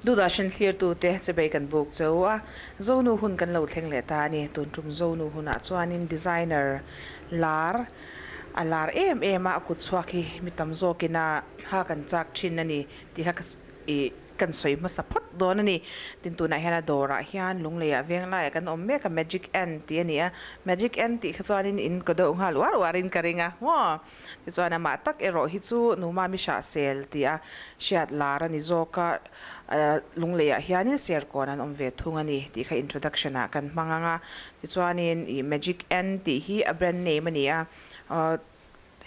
Doordarshan thlirtute chebei kan buk cheu a, Zonu hun kan lo thleng leh ta a ni. Tun tum Zonu hunah chuanin designer lar a lar em em a, a kut chhuak hi mi tam zawkin a ha kan chak thin a ni tih kha i kan sawi hmasa phawt dawn a ni. Tin tunah hian a dawrah hian lungleiah veng laiah kan awm mek a, Magic N tih a ni a, Magic N tih kha chuanin in ka deuh nghal uar uarin ka ring a maw. Tichuan amah tak erawh hi chu Numami Hrahsel tih a hriat lar a ni zawk a, lungleiah hianin Serkawn an awm ve thung a ni tih kha introduction ah kan hmang ang a. Tichuanin ih Magic N tih hi a brand name a ni a,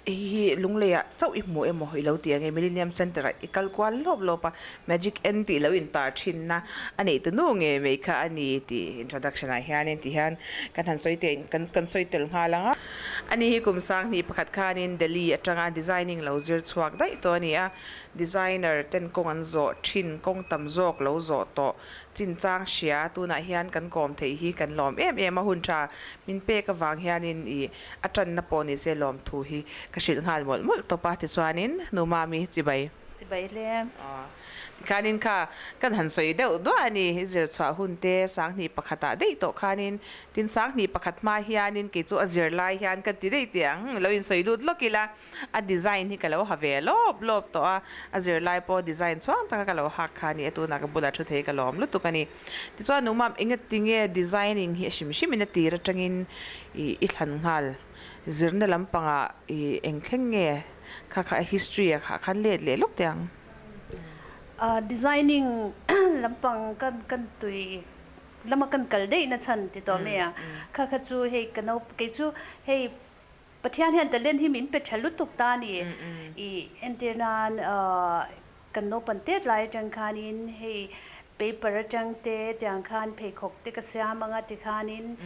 hei hi lungleiah chauh i hmu emaw i lo ti ang e, Millennium Centre ah i kal kual lawp lawp a, Magic N tih lo intar thinna a neih tu nu nge mai kha a ni tih introduction ah hianin ti hian kan han sawi teh kan kan sawi tel nghal ang a. Ani hi kum sanghnih pakhat khanin Delhi atanga designing lo zir chhuak daih tawh a ni a, designer ten kawng an zawh thin, kawng tam zawk lo zawh tawh chinchang hria tunah hian kan kawm theih hi kan lawm em em a, hun tha min pek avang hianin ih a tanna pawh ni se lawmthu hi ka hrilh nghal mawlh mawlh tawp a, tichuanin Nu Mami chibai. Chibai hle. Tikhanin kha kan han sawi deuh duah a ni, i zir chhuah hun te sanghnih pakhatah daih tawh khanin tin sanghnih pakhat hma hianin kei chu a zir lai hian ka ti daih teh ang, lo insawi lut lawk ila a design hi ka lo ha ve lawp lawp tawh a, a zir lai pawh design chhuang taka ka lo hak kha a ni a, tunah ka bulah thu thei ka lawm lutuk a ni. Tichuan nungmam engatinge designing hi a hrim hrimin a tir atangin i thlan nghal, zirna lampangah i eng thleng nge kha kha history ah khan let leh lawk teh ang. Designing lampang kan kan tui lama kan kal daih na chhan ti tawh mai a, kha kha chu hei ka no kei chu hei Pathian hian talent hi min pe tha lutuk ta a ni i entir nan kan naupang tet lai atang khanin hei paper atang te tiang khan pheikhawk te ka siam anga tikhanin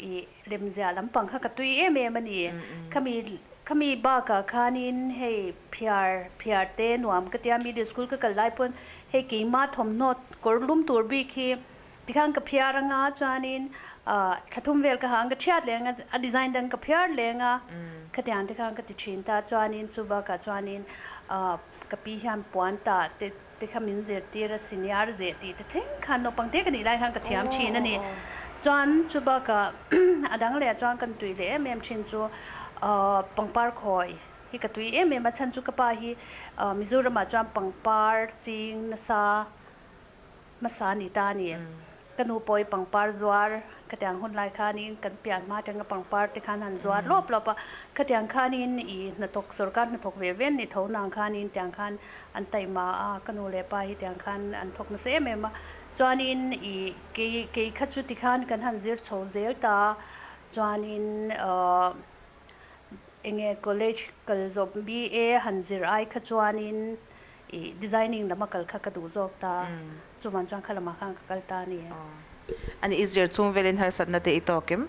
i Lemziah lampang kha ka tui em em a ni. Khami khami bakah khanin hei phiar phiar te nuam ka tia middle school ka kal lai pawn hei keimah thawmhnaw kawr lum tur bik hi tikhan ka phiar anga chuanin ah thla thum vel ka ha ang ka thiat leh anga a design dang ka phiar leh anga khatiang te khan ka ti thin ta chuanin chu bakah chuanin ah ka pi hian puan tah te te kha min zirtir a senior zeh tih te thleng khan naupang te ka nih lai khan ka thiam thin a ni. Chuan chu bakah a dang leh ah chuan kan tui leh em em thin chu pangpar khawi hi ka tui em em a chhan chu ka pa hi Mizoram ah chuan pangpar ching nasa hmasa a ni ta a ni. Ka nu pawh i pangpar zuar khatiang hun lai khanin kan pian hma atanga pangpar te khan han zuar lawp lawp a, khatiang khanin i hnathawk sorkar hnathawk ve ve an ni tho nang khanin tiang khan an taima a, ka nu leh pa hi tiang khan an thawk nasa em em a, chuanin i kei kei kha chu tikhan kan han zir chho zel ta a, chuanin ahh enge college kal zawk BA han zir ai kha chuanin I designing lama kal kha ka duh zawk ta, chuvan chuan kha lamah khan ka kal ta a ni. Ani i zir chhung velin harsatna te i tawk em?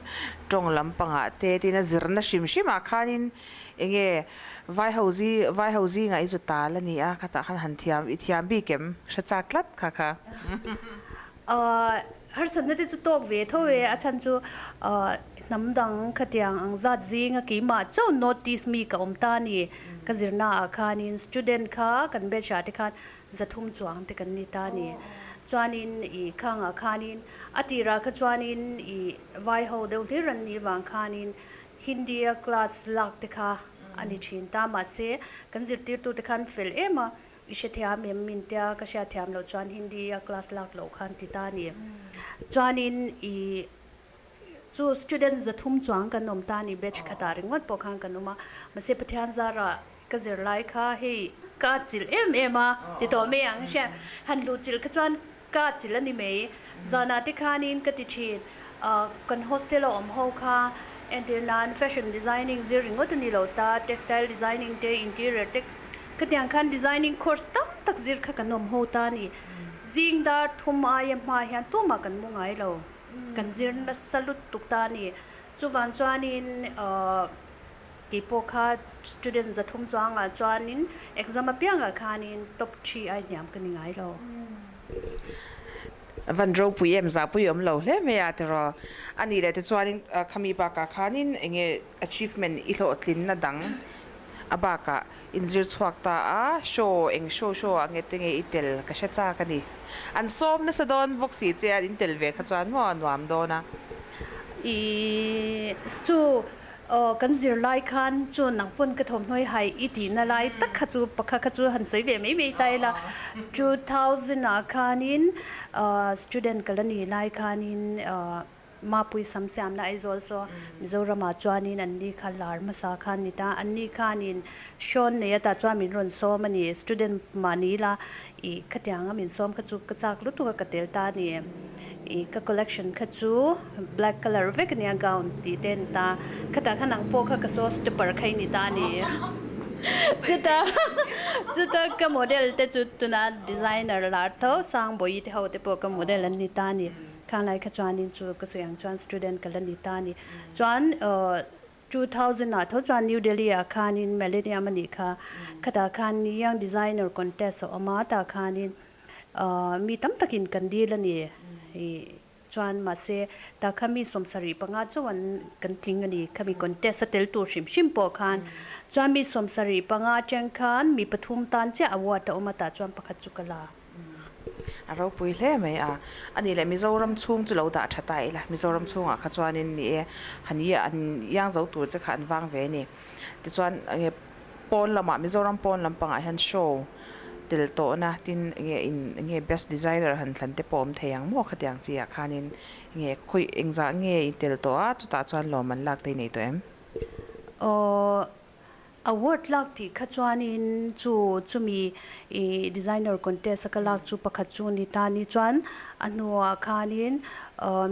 Tawng lampangah te tin a zirna hrim hrimah khanin enge vai ho zi vai ho zingah i zu tal a ni a, khatah khan han thiam i thiam bik em? Hre chak tlat kha kha. Harsatna te chu tawk ve tho e, a chhan chu hnam dang khatiang ang zat zinga keimah chauh notice mi ka awm ta a ni. Ka zirna ah khanin student kha kan batch ah te khan zathum chuang te kan ni ta a ni. Chuanin i khangah khanin a tirah kha chuanin i vai ho deuh hlir an nih vang khanin Hindi a class lak te kha a ni thin ta mahse kan zirtirtute khan fel em a. I hrethiam em min tia ka hriatthiam loh chuan Hindi a class lak loh khan ti ta a ni. Chuanin i chu student zathum chuang kan awm ta a ni batch khatah ringawt pawh khan kan awm a. Mahse Pathian zarah ka zirlai kha hei ka chilh em em a ti tawh mai ang hria. Han luh chilh kha chuan ka chilh a ni mai. Zanah te khanin ka ti thin kan hostel a awm ho kha entir nan fashion designing zir ringawt a ni lo ta textile designing te interior te Khatiang khan designing course tam tak zir kha kan awm ho ta a ni. Zing dar thum aia hma hian tumah kan mu ngai lo. Kan zir nasa lutuk ta a ni. Chuvang chuanin keipawh kha student zathum chuangah chuanin exam apiangah khanin top thi ai hniam ka ni ngai lo. Van ropui em zahpui awm lo hle mai a tiraw. A nih leh te chuanin khami bakah khanin enge achievement i hlawhtlinna dang. A bakah inzir chhuak ta a, show eng show show ah nge te nge i tel ka hre chak a ni. An sawm nasa dawn bawk si che a, in tel ve kha chuan maw a nuam dawn a. I chu aw kan zir lai khan chu nang pawn ka thawmhnawi hai i tihna lai tak kha chu pakhat kha chu han sawi ve mai mai ta ila. 2000 ah khanin student ka la ni lai khanin Mapui sam siamna Aizawl saw Mizoramah chuanin anni kha lar hmasa khan ni ta. Anni khanin Sean nei ata chuan min rawn sawm a ni. Student mahni la ih khatianga min sawm kha chu ka chak lutuk a ka tel ta a ni. Ih ka collection kha chu black colour vek a nia gown tih te a ni ta. Khatah khan ang pawh kha ka show stopper kha i ni ta a ni. Chuta chuta ka model te chu tuna designer lar tho Sangbawi te ho te pawh ka model an ni ta a ni. Khanglai kha chuanin chu ka sawi ang chuan student ka la ni ta a ni. Chuan 2000 ah tho chuan New Delhi ah khanin Millennium a nih kha. Khatah khan Young Designer Contest a awm a, tah khanin mi tam takin kan dil a ni. Chuan mahse tah kha mi 75 chauh an kan tling a ni. Khami contest a tel tur hrim hrim pawh khan. Chuan mi 75 atang khan mi pathum tan chiah award a awm a, tah chuan pakhat chu ka la. A ropui hle mai a. A nih leh Mizoram chhung chu lo dah tha ta ila, Mizoram chhungah kha chuanin ni e, han i an iang zo tur che kha an vang ve a ni. Tichuan enge pawn lamah Mizoram pawn lampangah hian show tel tawhna tin enge in enge best designer han thlan te pawh awm thei ang maw khatiang chi ah khanin enge khawi engzah nge i tel tawh a chutah chuan lawm an lak te i nei tawh em? Aw Award lak tih kha chuanin chu chumi ih designer contest a ka lak chu pakhat chu ni ta ni chuan a hnuah khanin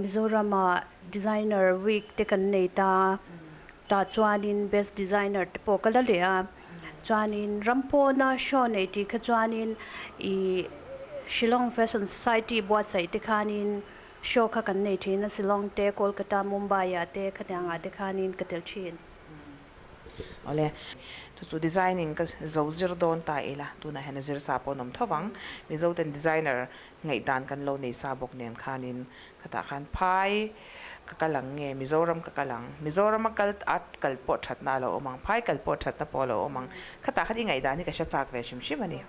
Mizoramah designer week te kan nei ta tah chuanin best designer te pawh ka la leh a chuanin ram pawna show nei tih kha chuanin ih Shillong Fashion Society buatsaih te khanin show kha kan nei thin a Shillong te Kolkata Mumbai ah te khatiangah te khanin ka tel thin. Awle, chu chu designing ka zo zir dawn ta ila, tunah hian a zir sa pawh an awm tho vang. Mizo ten designer ngaihdan kan lo nei sa bawk nen khanin khatah khan phai ka kal ang nge Mizoram ka kal ang, Mizoram a kal a kal pawh thatna a lo awm ang, phai kal pawh thatna pawh a lo awm ang. Khatah khan i ngaihdan hi ka hre chak ve hrim hrim a ni.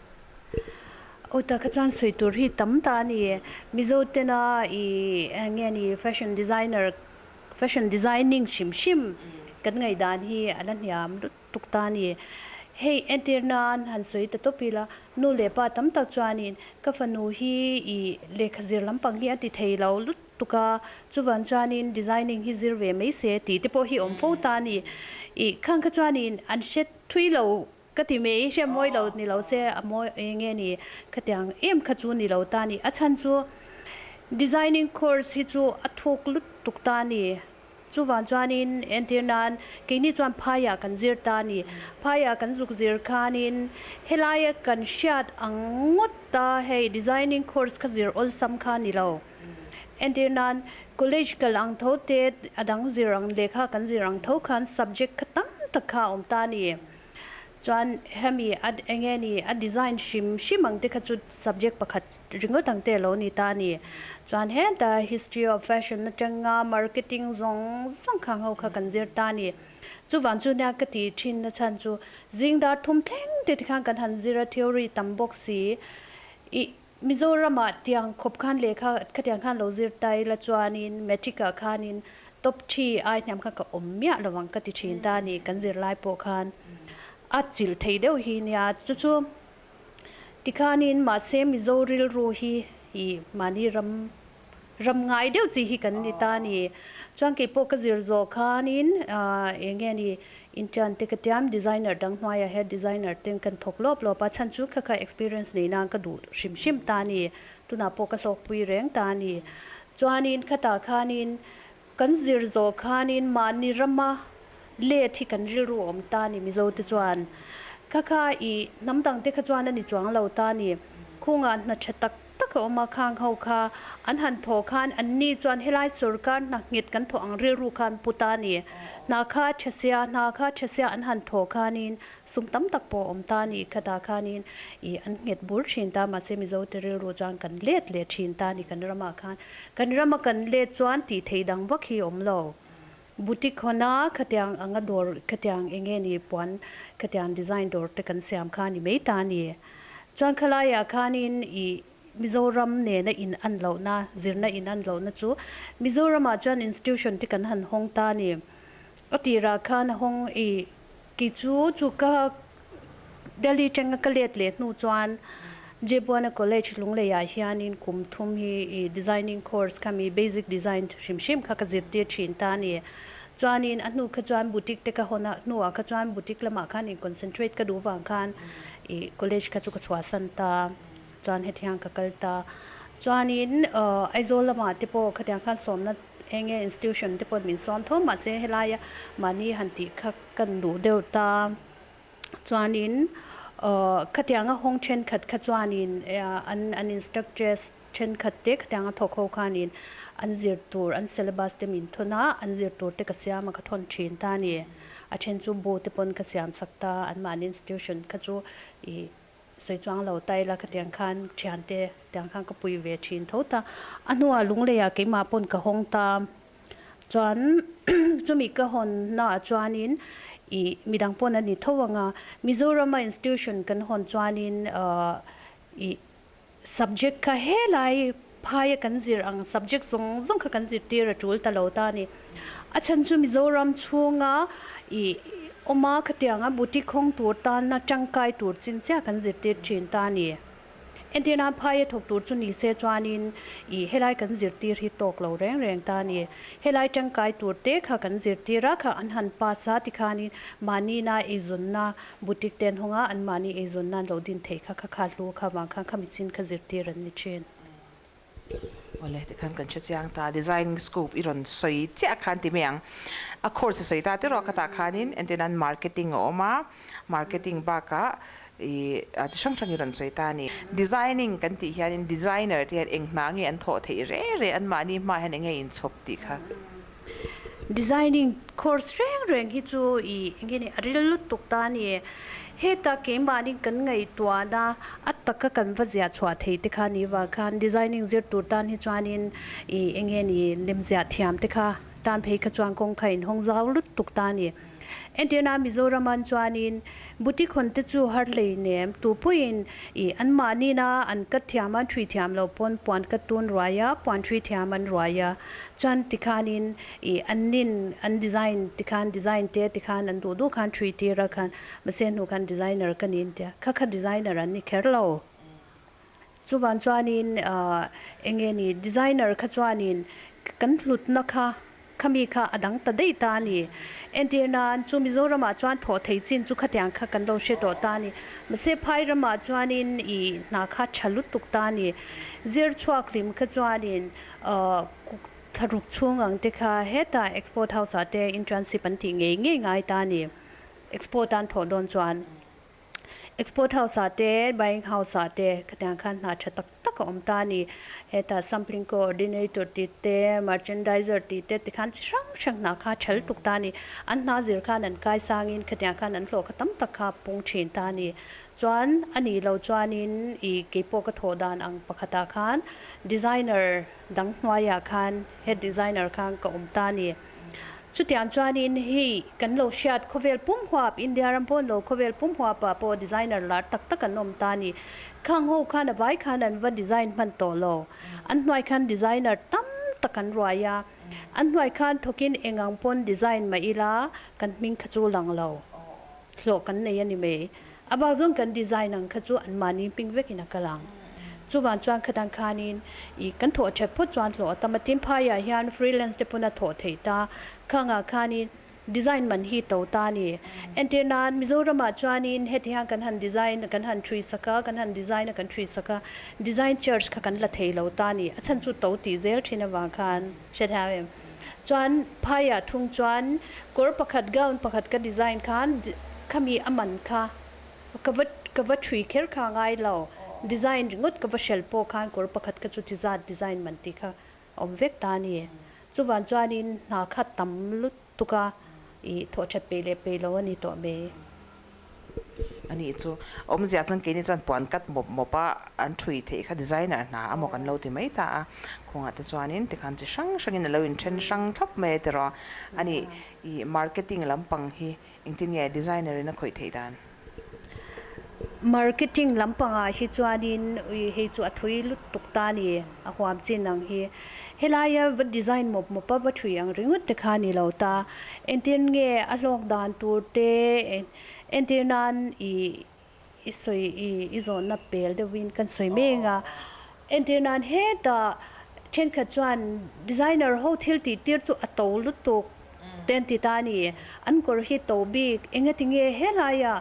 Aw tak kha chuan sawi tur hi tam ta a ni. Mizo tena i eng nge ni fashion designer Fashion designing hrim hrim kan ngaihdan hi a la hniam lutuk ta a ni. Hei entir nan han sawi ta tawp ila, nu leh pa tam tak chuanin ka fanu hi i lehkha zir lampang hi a ti thei lo lutuk a, chuvan chuanin designing hi zir ve mai se tih te pawh hi awm fo ta a ni. I khang kha chuanin an hre thui lo ka ti mai, hre mawi lo ni lo se a mawi eng nge ni khatiang em kha chu ni lo ta a ni. A chhan chu Designing course hi chu a thuk lutuk ta a ni. Chuvang chuanin entir nan keini chuan phaiah kan zir ta a ni. Phaiah kan zuk zir khanin helaia kan hriat ang ngawt ta hei designing course kha zir awlsam kha a ni lo. Entir nan college kal ang tho te a dang zir ang lehkha kan zir ang tho khan subject kha tam tak kha a awm ta a ni. Chuan hemi a eng nge ni a design hrim hrim ang te kha chu subject pakhat ringawt ang te a lo ni ta a ni. Chuan heta history of fashion atanga marketing zawng zawng khang ho kha kan zir ta a ni. Chuvang chu nia ka tih thin na chhan chu zing dar thum thleng te tikhan kan han zir a theory tam bawk si ih Mizoramah tiang khawp khan lehkha khatiang khan lo zir ta ila chuanin matric ah khanin top three ai hniam khan ka awm miah lo ang ka ti thin ta a ni kan zirlai pawh khan a chilh thei deuh hi nia chu chu tikhanin mahse Mizo rilru hi ih mahni ram ram ngai deuh chi hi kan ni ta a ni. Chuan kei pawh ka zir zawh khanin eng nge ni intern te ka tiam designer dang hnuaiah head designer ten kan thawk lawp lawp a, chhan chu kha kha experience nei nan ka duh hrim hrim ta a ni. Tunah pawh ka hlawkpui reng ta a ni. Chuanin khatah khanin kan zir zawh khanin mahni rama let hi kan rilru a awm ta a ni Mizo te chuan. Kha kha i hnam dang te kha chuan a ni chuang lo ta a ni. Khungah hna tha tak tak a awm a, khang ho kha an han thawh khan anni chuan helai sorkar hna nghet kan thawh ang rilru khan pu ta a ni. Hna kha tha sia, hna kha tha sia an han thawh khanin sum tam tak pawh a awm ta a ni. Khatah khanin ih an nghet bur thin ta, mahse Mizo te rilru chuan kan let leh thin ta a ni kan ramah khan. Kan rama kan let chuan tih theih dang vak hi a awm lo. Boutique hawn a, khatiang anga dawr khatiang eng nge ni puan khatiang design dawr te kan siam kha a ni mai ta a ni. Chuan khalaiah khanin ih Mizoram nena in an lohna, zirna in an lohna chu Mizoramah chuan institution te kan han hawng ta a ni. A tirah khan a hawng ih kei chu chu ka Delhi tanga ka let leh hnu chuan Jebuana College Lungleiah hianin kum thum hi ih designing course kha mi basic design hrim hrim kha ka zirtir thin ta a ni. Chuanin a hnu kha chuan boutique te ka hawn a, hnuah kha chuan boutique lamah khan in concentrate ka duh vang khan ih college kha chu ka chhuahsan ta. Chuan hetiang ka kal ta. Chuanin Aizawl lamah te pawh khatiang khan sawmna eng nge institution te pawh min sawm tho mahse helaia mahni han tih kha kan duh deuh ta. Chuanin khatianga hawng thenkhat kha chuanin an an instructress thenkhat te khatianga thawk ho khanin an zir tur an syllabus te min thawn a, an zir tur te ka siam a ka thawn thin ta a ni. A then chu bu te pawn ka siam sak ta anmahni institution kha chu ih Sawi chuang lo ta ila khatiang khan thiante tiang khan ka pui ve thin tho ta. A hnuah Lungleiah keimah pawn ka hawng ta. Chuan chumi ka hawn naah chuanin ih midang pawn a ni tho ang a. Mizorama institution kan hawn chuanin ih subject kha helai phaia kan zir ang subject zawng zawng kha kan zirtir a tul ta lo ta a ni. A chhan chu Mizoram chhunga ih awma khatianga boutique hawng tur tana tangkai tur chin chiah kan zirtir thin ta a ni. Entirna phaia thawk tur chu ni se chuanin ih helai kan zirtir hi tawk lo reng reng ta a ni. Helai tangkai tur te kha kan zirtir a kha an han pass a tikhanin mahni-na eizawnna Boutique te an hawng a, anmahni eizawn nan lo din thei kha kha kha hlu kha vang khan khami chin kha zirtir an ni thin. Awle tikhan kan hre chiang ta, designing scope i rawn sawi chiah khan ti mai ang. A course i sawi ta te rawh khatah khanin entir nan marketing a awm a, marketing bakah i chi hrang hrang i rawn sawi ta a ni. Designing kan tih hianin designer te hian eng hna nge an thawh theih re re, anmahni hmaah hian eng nge inchhawp tih kha. Designing course reng reng hi chu i eng nge ni a ril lutuk ta a ni. Heta keimahni kan ngaihtuahna a taka kan va ziah chhuah thei te kha ni vang khan designing zir tur tan hi chuanin i eng nge ni lemziah thiam te kha tan phei kha chuan kawng kha inhawng zau lutuk ta a ni. Entirna Mizoram-an chuanin boutique hawn te chu har hlei nem tupuiin ih anmahnina an cut thiam a, thui thiam lo pawn puan cut tun ruai a, puan thui thiam an ruai a, chuan tikhanin ih an nin an design tikhan design te tikhan an duh duh khan thui tir a khan mahse hnu khan designer ka ni tia kha kha designer an ni kher lo. Chuvan chuanin eng nge ni designer kha chuanin kan hlutna kha Khami kha a dang ta daih ta a ni. Entir nan chu Mizoramah chuan thawh thei chin chu khatiang kha kan lo hre tawh ta a ni. Mahse phai ramah chuanin i hna kha tha lutuk ta a ni. Zir chhuak hlim kha chuanin thlaruk chhung ang te kha hetah export house ah te internship an tih ngei ngei ngai ta a ni. Export an thawh dawn chuan. Export house ah te, buying house ah te khatiang khan hna tha tak tak a awm ta a ni. Hetah sampling coordinator tih te, merchandiser tih te tikhan chi hrang hrang hna kha a tha lutuk ta a ni. An hna zir khan an kai sangin khatiang khan an hlawh kha tam tak kha a pung thin ta a ni. Chuan a nih loh chuanin ih keipawh ka thawh dan ang pakhatah khan designer dang hnuaiah khan head designer khan ka awm ta a ni. Chutiang chuanin hei kan lo hriat khawvel pum huap, India ram pawn lo khawvel pum huapah pawh designer lar tak tak an awm ta a ni. Khang ho khan a vai khan an va design hman tawh lo. An hnuai khan designer tam tak an ruai a, an hnuai khan thawkin eng ang pawn design mah ila kan hming kha chu lang lo. Hlawh kan nei a ni mai. A bak zawng kan design ang kha chu anmahni hming vekin a kal ang. Chuvang chuan khatang khanin ih kan thawh that phawt chuan hlawh a tam a. Tin phaiah hian freelance te pawn a thawh theih ta. Khangah khanin design man hi to ta a ni. Entir nan Mizoramah chuanin heti hian kan han design kan han thui sak a, kan han design a kan thui sak a, design charge kha kan la thei lo ta a ni. A chhan chu to tih zel thin avang khan hre thiam em. Chuan phaiah thung chuan kawr pakhat gown pakhat ka design khan khami a man kha ka va ka va thui kher kha a ngai lo. Design ringawt ka va hrel pawh khan kawr pakhat ka chu ti zat design man tih kha a awm vek ta a ni. Chuvan chuanin hna kha tam lutuk a ih thawh that peih leh peih lo a ni tawh mai. A nih chu. Awmzia chuan keini chuan puan cut mawp mawp a an thui theih kha designer hna a maw kan lo ti mai ta a. Khuangah te chuanin tikhan chi hrang hrangin a lo inthen hrang thlap mai a tiraw. A nih ih marketing lampang hi Engtin nge designer in a khawih theih dan? Marketing lampangah hi chuanin ui hei chu a thui lutuk ta a ni, a huam chin ang hi. Helaia va design mawp mawp a va thui ang ringawt te kha a ni lo ta. Entir nge a hlawk dan tur te, entir nan i i sawi i i zawnna pel deuhin kan sawi mek a. Entir nan hetah thenkhat chuan designer ho thil tih tir chu a to lutuk te an ti ta a ni. An kawr hi to bik engatinge helaiah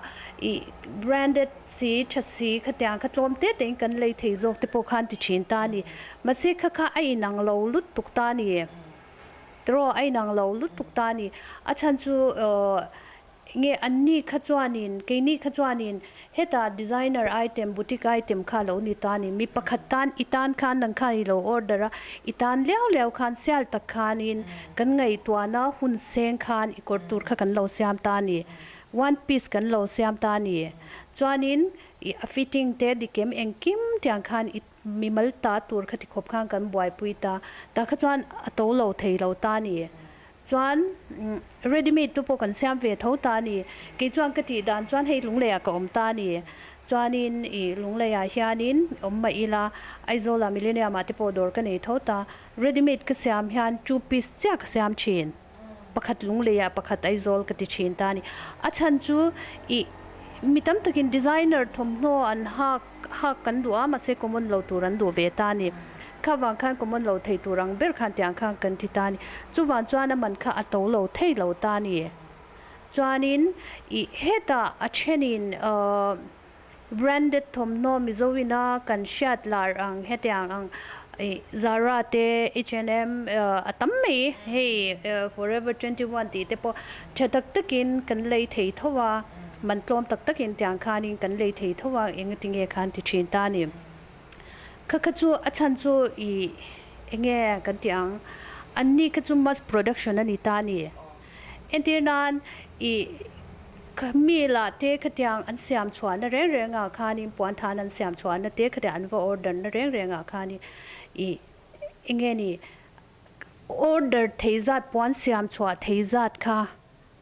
i branded si tha si khatiang kha tlawm te tein kan lei thei zawk te pawh khan ti thin ta a ni. Mahse kha kha a inang lo lutuk ta a ni. Tiraw a inang lo lutuk ta a ni. A chhan chu Nge anni kha chuanin, keini kha chuanin heta designer item, boutique item kha lo ni ta ni. Mi pakhat tan, i tan khan nang khan i lo order a, i tan liau liau khan sial tak khanin kan ngaihtuahna hun seng khan i kawr tur kha kan lo siam ta ni. One piece kan lo siam ta ni. Chuanin i a fitting te dikem engkim tiang khan i mimal ta tur kha tikhawp khan kan buaipui ta. Tah kha chuan a to lo thei lo ta ni. Chuan ready made te pawh kan siam ve tho ta a ni. Kei chuan ka tih dan chuan hei Lungleiah ka awm ta a ni. Chuanin ih Lungleiah hianin awm mah ila Aizawlah Millennium ah te pawh dawr ka nei tho ta. Ready made ka siam hian two piece chiah ka siam thin. Pakhat Lungleiah pakhat Aizawl ka ti thin ta a ni. A chhan chu ih mi tam takin designer thawmhnaw an hak hak kan duh a mahse common lo tur an duh ve ta a ni. Kha vang khan common lo thei tur ang ber khan tiang khan kan ti ta a ni. Chuvang chuan a man kha a to lo thei lo ta a ni. Chuanin ih hetah a thenin ahh branded thawmhnaw Mizoina kan hriat lar ang hetiang ang ih Zara te H&M a tam mai hei Forever 21 tih te pawh tha tak takin kan lei thei tho a, man tlawm tak takin tiang khanin kan lei thei tho a engatinge khan ti thin ta a ni. Kha kha chu a chhan chu i enge kan tih ang, an ni kha chu mass production a ni ta a ni. Entir nan i mi lah te khatiang an siam chhuahna reng reng ah khanin puan than an siam chhuahna te khatiang an va order na reng reng ah khanin i enge ni order thei zat puan siam chhuah thei zat kha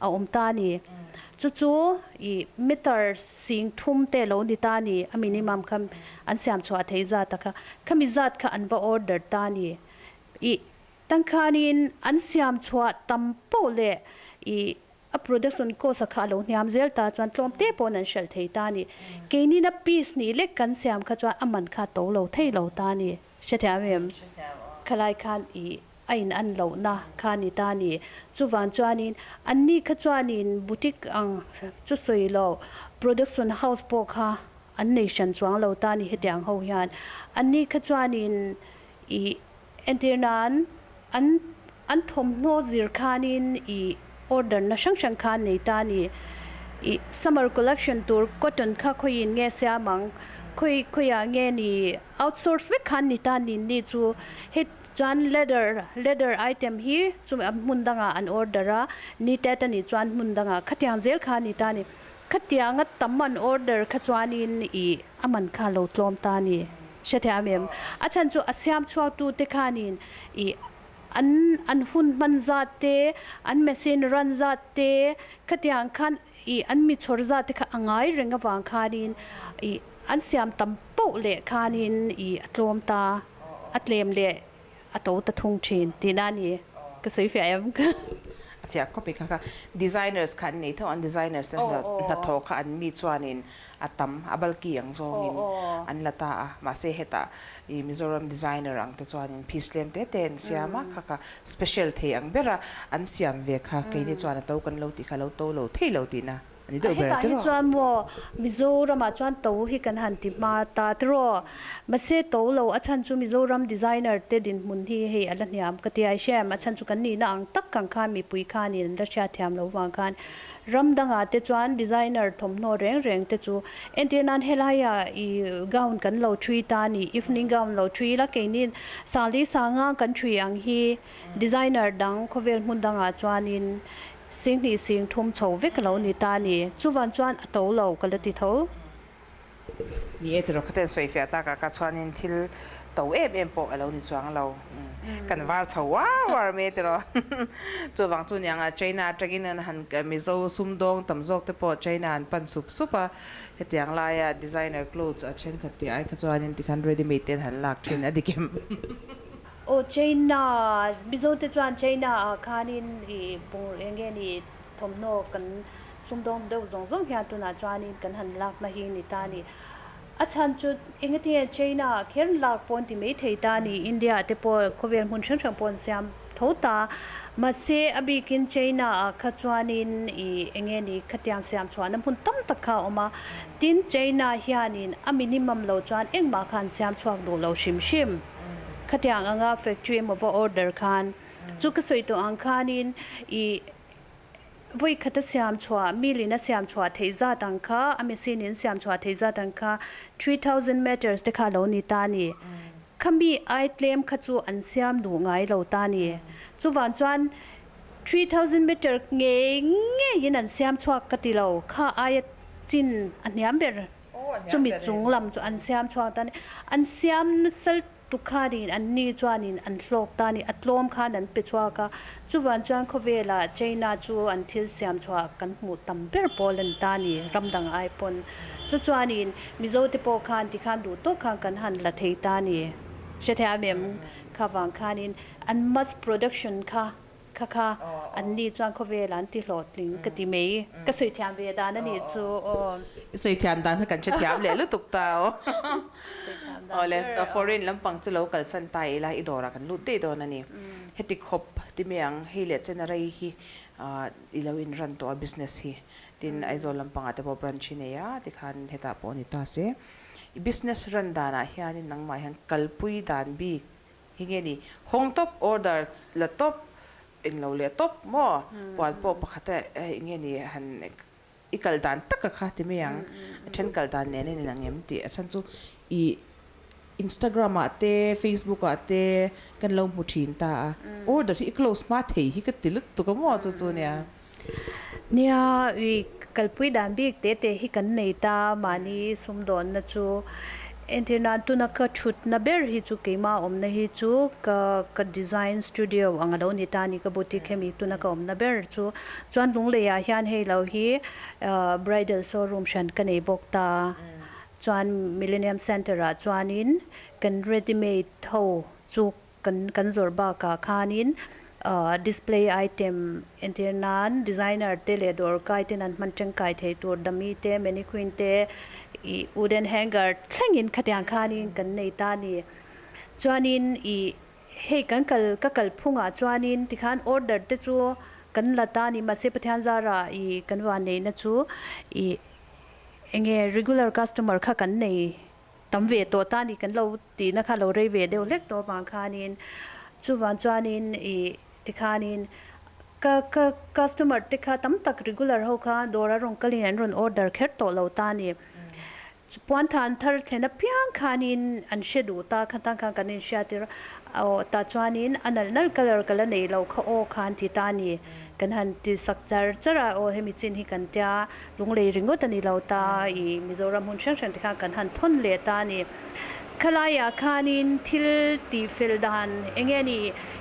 a awm ta a ni. Chu chu i meter sing thum te lo ni ta a ni, a minimum kha an siam chhuah thei zat a kha, khami zat kha an va order ta a ni. I tangkhanin an siam chhuah tam poh leh i a production cost a kha a lo hniam zel ta chuan tlawm te pawhin an hralh thei ta a ni. Keinin a piece nih lek kan siam kha chuan a man kha to lo thei lo ta a ni. Hrethiam em? Khalai khan i a in an lohna kha a ni ta a ni. Chuvang chuanin anni kha chuanin boutique ang chu sawi lo production house pawh kha an nei hran chuang lo ta a ni hetiang ho hian. Anni kha chuanin i entir nan an an thawmhnaw zir khanin i order na hrang hrang kha an nei ta a ni. I summer collection tur cotton kha khawiin nge siam ang, khawi khawiah nge ni outsource vek khan ni ta ni ni chu hei Chuan leather, leather item hi chumi a hmun dangah an order a, ni tet a nih chuan hmun dangah khatiang zel kha a ni ta a ni. Khatianga tam an order kha chuanin ih a man kha a lo tlawm ta a ni. Hrethiam em? A chhan chu a siam chhuaktute khanin ih an an hun hman zat te, an machine run zat te, khatiang khan ih an mi chhawr zat te kha a ngai reng avang khanin ih an siam tam poh leh khanin ih a tlawm ta. A tlem leh a to ta thung thin tihna a ni. Ka sawi fiah em? A fiah khawp i kha kha. Designers kha an nei tho an designers te hnathawh kha an mi chuanin a tam a bulky ang zawngin an la ta a. Mahse hetah i Mizoram designer ang te chuanin piece tlem te te an siam a kha kha special thei ang bera an siam ve kha keini chuan a to kan lo tih kha lo to lo thei lo tihna. A ni deuh ber Hetah hi tiraw? chuan maw Mizoramah chuan to hi kan han ti hma ta tiraw? Mahse to lo a chhan chu Mizoram designer te dinhmun hi hei a la hniam ka ti ai hrem. A chhan chu kan nihna ang tak ang khan mipui khanin an la hriatthiam lo vang khan ram dangah te chuan designer thawmhnaw reng reng te chu entir nan helaiah i gown kan lo thui ta a ni, evening gown lo thui ila keini Sali Sanga kan thui ang hi designer dang khawvel hmun dangah chuanin. Singhnih singthum chho vek a lo ni ta a ni. Chuvan chuan a to lo ka la ti tho. Ni e tiraw khaten sawifiah takah ka chuanin thil to em em pawh a lo ni chuang lo. Kan var chho uar uar mai tiraw. Chuvang chu niang a China atangin an han Mizo sumdawng tam zawk te pawh China an pan sup sup a. Hetiang laia designer clothes a thenkhat tih ai kha chuanin tikhan ready made te an han lak thin a dik em? Aw China, Mizo te chuan China ah khanin i bungrua eng nge ni thawmhnaw kan sumdawng deuh zawng zawng hian tunah chuanin kan han lakna hi ni ta a ni. A chhan chu engatinge China ah kher lak pawn ti mai thei ta a ni, India ah te pawh khawvel hmun hrang hrang pawh an siam tho ta. Mahse a bikin China ah kha chuanin i enge ni khatiang siam chhuahna hmun tam tak kha a awm a, tin China hianin a minimum lo chuan engmah kha an siam chhuak duh lo hrim hrim. Khatiang anga factory emaw va order khan chu ka sawi tawh ang khanin i vawi khata siam chhuah mill in a siam chhuah theih zat ang kha a machine in siam chhuah theih zat ang kha 3000 meters te kha a lo ni ta a ni. Khami ai tlem kha chu an siam duh ngai lo ta a ni. Chuvang chuan 3000 meter ngei ngeiin an siam chhuak ka ti lo kha aia chin a hniam ber. Chumi chung lam chu an siam chhuak ta a ni. An siam nasa lutuk khanin an ni chuanin an hlawk ta a ni. A tlawm khan an pe chhuak a. Chuvan chuan khawvelah China chu an thil siam chhuah kan hmuh tam ber pawl a ni ta a ni, ram dang ai pawn. Chu chuanin Mizo te pawh khan tikhan duh tawk khan kan han la thei ta a ni. Hrethiam em? Kha vang khanin an mass production kha Kha kha an ni chuan khawvel an ti hlawhtling ka ti mai. Ka sawi thiam ve dan a nih chu aw. I sawi thiam dan kha kan hre thiam leh lutuk ta aw. Awle foreign lampang chu lo kalsan ta ila i dawrah kan lut daih dawn a ni. Heti khawp ti mai ang hei leh chen a rei hi i lo in run tawh a business hi. Tin Aizawl lampangah te pawh branch hi nei a tikhan hetah pawh a ni ta se. I business run danah hianin nangmah hian kalpui dan bik Hi nge ni, hawng tawp, order la tawp, englo leh tawp maw? Puan pawh pakhat a eng nge ni han i kal dan tak a kha ti mai ang, a then kal dan nen a in ang em tih a chhan chu i Instagram ah te Facebook ah te kan lo hmu thin ta a, order hi i close hma thei hi ka ti lutuk a maw chu chu nia. Nia, i kalpui dan bik te te hi kan nei ta, mahni sumdawnna chu entir nan tuna ka thutna ber hi chu keimah awmna hi chu ka ka design studio ang a lo ni ta a ni, ka boutique hemi tuna ka awmna ber chu chuan Lungleiah hian hei lo hi bridal showroom hran ka nei bawk ta, chuan Millennium Centre ah chuanin kan ready made ho chu Kan kan zawrh bakah khanin display item entir nan designer te leh dawrkai ten an hman tangkai thei tur dummy te mannequin te ih wooden hanger thlengin khatiang khanin kan nei ta a ni. Chuanin ih hei kan kal ka kalphungah chuanin tikhan order te chu kan la ta a ni mahse Pathian zarah ih kan vanneihna chu ih enge regular customer kha kan nei Tam ve tawh ta ni kan lo tihna kha lo rei ve deuh hlek tawh avang khanin chuvang chuanin ih tikhanin ka ka customer te kha tam tak regular ho kha dawr a rawn kalin an rawn order kher tawh lo ta ni. Puanthan thar thlen apiang khanin an hre duh ta kha tan khan kan inhriat tir a aw tah chuanin a nalh nalh colour ka la nei lo kha aw khan ti ta ni. Kan han ti sak char char a aw hemi chin hi kan tia Lunglei ringawt a ni lo ta, i Mizoram hmun hrang hrang te khan kan han thawn leh ta a ni. Khalaiah khanin thil tih fel dan eng nge ni,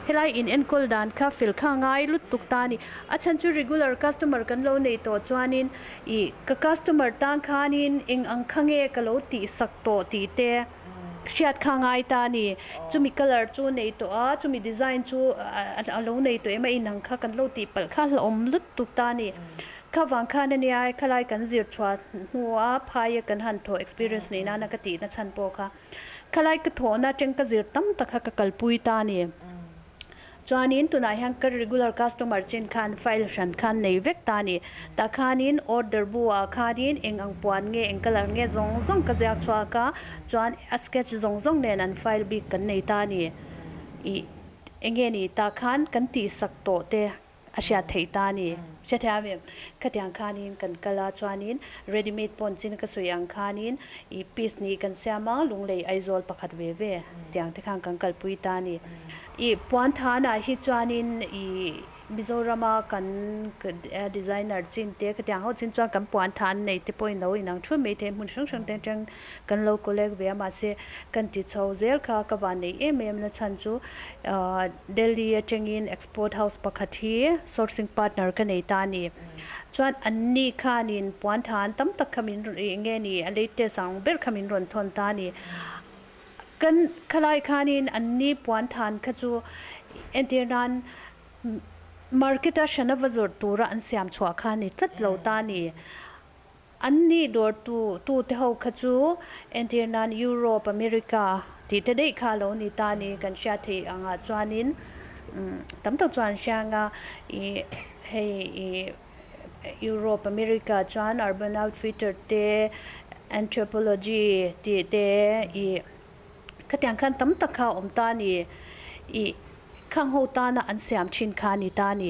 helai in enkawl dan kha fel kha ngai lutuk ta a ni. A chhan chu regular customer kan lo nei tawh chuanin i ka customer tan khanin eng ang kha nge ka lo tih sak tawh tih te hriat kha ngai ta a ni. Chumi colour chu nei tawh a, chumi design chu a lo nei tawh em a, inang kha kan lo tih palh kha hlauhawm lutuk ta a ni. Kha vang khan a nia, khalai kan zir chhuah hnua phaia kan han thawh experience neih nana ka tihna chhan pawh kha khalai ka thawhna atang ka zir tam tak kha ka kalpui ta a ni. Chuanin tunah hian ka regular customer chin khan file hran khan nei vek ta a ni. Tah khanin order bu ah khanin eng ang puan nge eng colour nge zawng zawng ka ziak chhuak a, chuan a sketch zawng zawng nen an file bik kan nei ta a ni. Ih eng nge ni tah khan kan tihsak tawh te A hriat theih ta a ni. Hrethiam em? Khatiang khanin kan kal a, chuanin ready made pawn chin ka sawi ang khanin i piece nih kan siam a, Lunglei Aizawl pakhat ve ve tiang te khan kan kalpui ta a ni. I puan thanah hi chuanin i Mizorama kan designer chin te khatiang ho chin chuan kan puan tha an nei te pawhin lo inang thut mai thei hmun hrang hrang te atang kan lo collect ve a mahse kan ti chho zel kha ka van neih em em na chhan chu ahh Delhi atangin export house pakhat hi sourcing partner ka nei ta a ni chuan an ni khanin puan tha an tam tak kha min rawn ih nge ni a latest ang ber kha min rawn thawn ta a ni. Kan khalai khanin an ni puan than kha chu entir nan market a hrana va zawrh tura an siam chhuah kha ni tlat lo ta ni. An ni dawr tu tu te ho kha chu entir nan Europe, America tih te daih kha lo ni ta ni kan hriat theih angah chuanin tam tak chuan an hria anga ih hei ih Europe, America chuan Urban Outfitter te, Anthropology tih te ih khatiang khan tam tak kha a awm ta a ni. Ih khang ho tana an siam thin kha a ni ta a ni.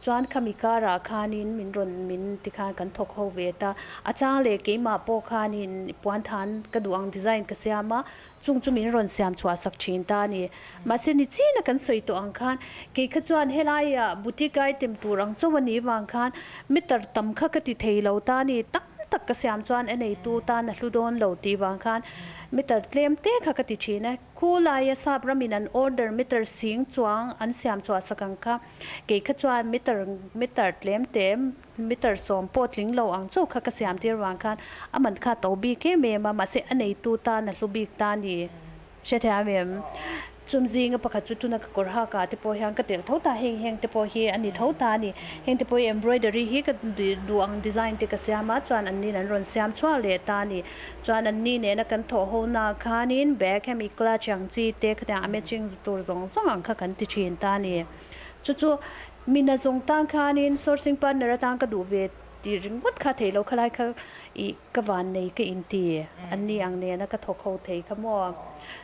Chuan khami karah khanin min rawn min tikhan kan thawk ho ve ta. A chang leh keimah pawh khanin puanthan ka duh ang design ka siam a, Chung chu min rawn siam chhuah sak thin ta a ni. Mahse ni china kan sawi tawh ang khan kei kha chuan helaia boutique item tur ang chauh a nih vang khan meter tam kha ka ti thei lo ta a ni. Tam tak ka siam chuan a neitu tan a hlu dawn lo tih vang khan meter tlem te kha ka ti thin a. Khu laia sap ramin an order meter sing chuang an siam chhuah sak ang kha kei kha chuan meter meter tlem te Meter sawm pawh tling lo ang chauh kha ka siam tir vang khan a man kha to bik em em a, mahse a neitu tan a hlu bik ta a ni. Hrethiam em? Chum zinga pakhat chu tuna ka kawr hak ah te pawh hian ka telh tho ta, heng heng te pawh hi a ni tho ta a ni. Heng te pawh hi embroidery hi ka duh ang design te ka siam a, chuan an nin an rawn siam chhuak leh ta a ni. Chuan an ni nena kan thawh ho na khanin bag hemi clutch ang chi te khatiang a matching tur zawng zawng ang kha kan ti thin ta a ni. Chu chu Mina zawng tan khanin sourcing partner atan ka duh ve tih ringawt kha theih loh khalai kha ih ka van nei ka inti an ni ang nena ka thawk ho thei kha maw.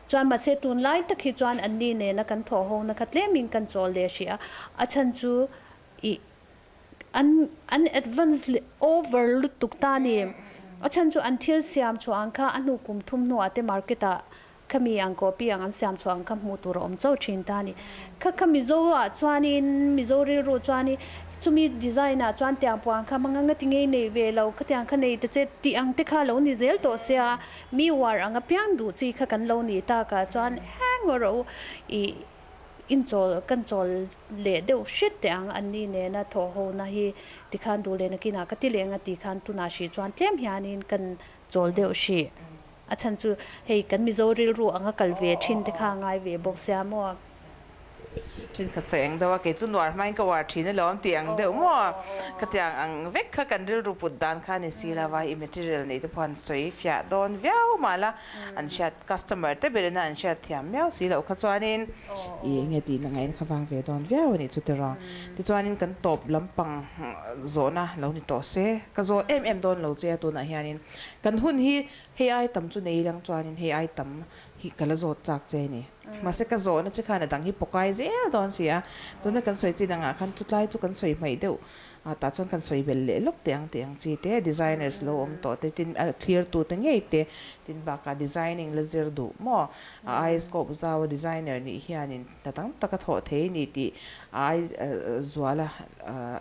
Chuan mahse tunlai tak hi chuan an ni nena kan thawh ho na kha tlemin kan chawl leh hrih a, a chhan chu ih an an advance leh over lutuk ta a ni. A chhan chu an thil siam chhuah ang kha a hnu kum thum hnuah te market ah Khami ang copy ang an siam chhuah ang kha hmuh tur a awm chauh thin ta a ni. Kha kha Mizo ah chuanin Mizo rilru chuanin chumi design ah chuan tiang puan kha hmang anga ti ngei nei ve lo khatiang kha nei ta che tih ang te kha lo ni zel tawh sia mi uar ang apiang duh chi kha kan lo ni tak ah chuan eng rawh u ih inchawl kan chawl leh deuh hret teh ang an ni nena thawh ho na hi tikhan duh leh nakinah ka ti leh anga tih khan tunah hrih chuan tlem hianin kan chawl deuh hrih. A chhan chu hei kan Mizo rilru anga kal ve thin te kha a ngai ve bawk sia maw? Thenkhat sawi ang deuh a, kei chu nuar hmain ka uar thin alawm tih ang deuh maw? Khatiang ang vek kha kan rilru put dan kha a ni si lo va, i material neih te pawh an sawi fiah dawn viau mahla an hriat customer te ber ina an hriat thiam miau si loh kha chuanin i enge tihna ngaihna kha vang ve dawn viau a nih chu tiraw. Tichuanin kan tawp lampang zawhna lo ni tawh se, ka zawh em em dawn lo che a tunah hianin Kan hun hi hei ai tam chu nei lang chuanin hei ai tam hi ka la zawt chak che a ni. Mahse ka zawhna che khan a dang hi pawkai zel dawn si a, tuna kan sawi chin angah khan chutlai chu kan sawi hmaih deuh a, tah chuan kan sawi belh leh lawk teh ang tih ang chi te, designers lo awm tawh te, tin a thlir tu te ngei te, tin bakah designing la zir duh maw? A ai scope zau a designer nih hianin hna tam tak a thawh thei a ni tih a ai zuala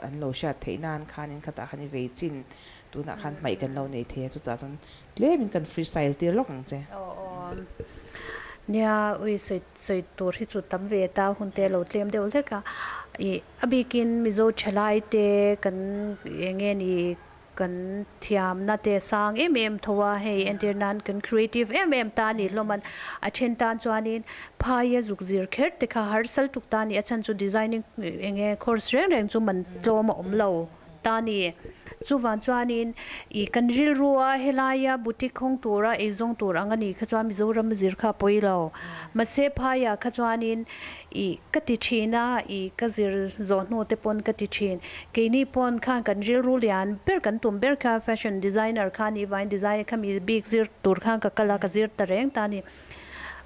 an lo hriat theih nan khanin khatah khan i vei chin Tunah khan hmaih kan lo nei thei a, chutah chuan tlemin kan free style tir lawk ang che. Aw aw. Nia, ui sawi sawi tur hi chu tam ve ta, hun te lo tlem deuh hlek a. Ih a bikin Mizo thalai te kan eng nge ni kan thiamna te sang em em tho a, hei entir nan kan creative em em ta a ni hlawm a, a then tan chuanin phaia zuk zir kher te kha harsal tuk ta a ni, a chhan chu designing eng nge course reng reng chu man tlawm a awm lo. Ta ni. Chuvang chuanin ih kan rilrua helaia boutique hawng tura eizawng tur ang a nih kha chuan Mizoram zir kha a pawi lo. Mahse phaiah kha chuanin ih ka ti thin a, ih ka zir zawh hnu te pawn ka ti thin. Keini pawn khan kan rilru lian ber kan tum ber kha fashion designer kha nih vangin design kha mi bik zir tur khan ka kal a, ka zir ta reng ta ni.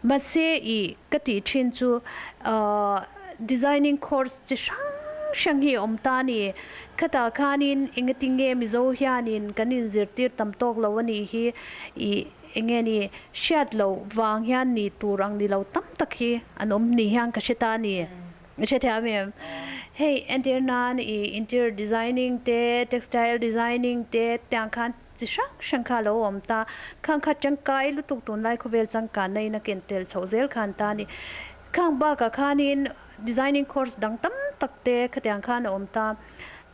Mahse ih ka tih thin chu ahh designing course chi hrang hrang hi a awm ta a ni. Khatah khanin engatinge Mizo hianin kan inzirtir tam tawk lo a nih hi ih enge ni hriat loh vang hian nih tur ang ni lo tam tak hi an awm ni hian ka hre ta a ni. Hrethiam em? Hei entir nan i interior designing te, textile designing te tiang khan chi hrang hrang kha a lo awm ta. Khang kha tangkai lutuk tunlai khawvel changkanna in a ken tel chhoh zel khan ta a ni. Khang bakah khanin designing course dang tam tak te khatiang khan a awm ta.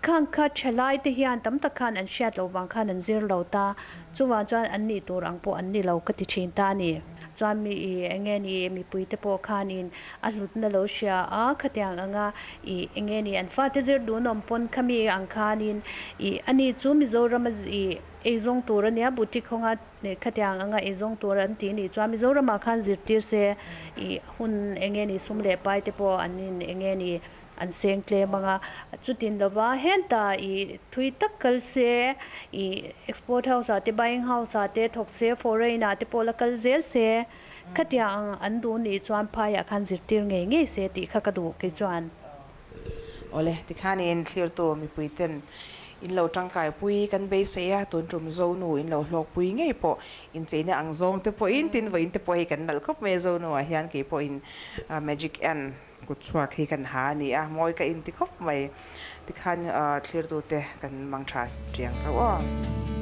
Khang kha thalai te hian tam tak khan an hriat loh vang khan an zir lo ta. Chuvang chuan an nih tur ang pawh an ni lo ka ti thin ta a ni. Chuan mi i eng nge ni mipui te pawh khanin a hlutna lo hria a, khatiang anga i eng nge ni an fate zir dunawm pawn khami ang khanin i ani chu Mizoram a i eizawng tur a nia boutique hawnga khatiang anga eizawng tur an tih nih chuan Mizoramah khan zirtir se i hun eng nge ni sum leh pai te pawh an in eng nge ni An seng tlem ang a, chutin lova henta i thui tak kal se, i export house ah te buying house ah te thawk se, foreign ah te pawh la kal zel se, khatiang ang an duh nih chuan phaiah khan zirtir ngei ngei se tih kha ka duh kei chuan. Awle, tikhanin thlirtu mipui ten in lo tangkaipui kan beisei a, tun tum Zonu in lo hlawkpui ngei pawh incheina ang zawng te pawhin tin vawiin te pawh hei kan nalh khawp mai a Zonu ah hian kei pawhin magic en Kut chhuak hi kan ha a ni a, mawi ka inti khawp mai. Tikhan thlirtute kan mang tha tiang chauh aw.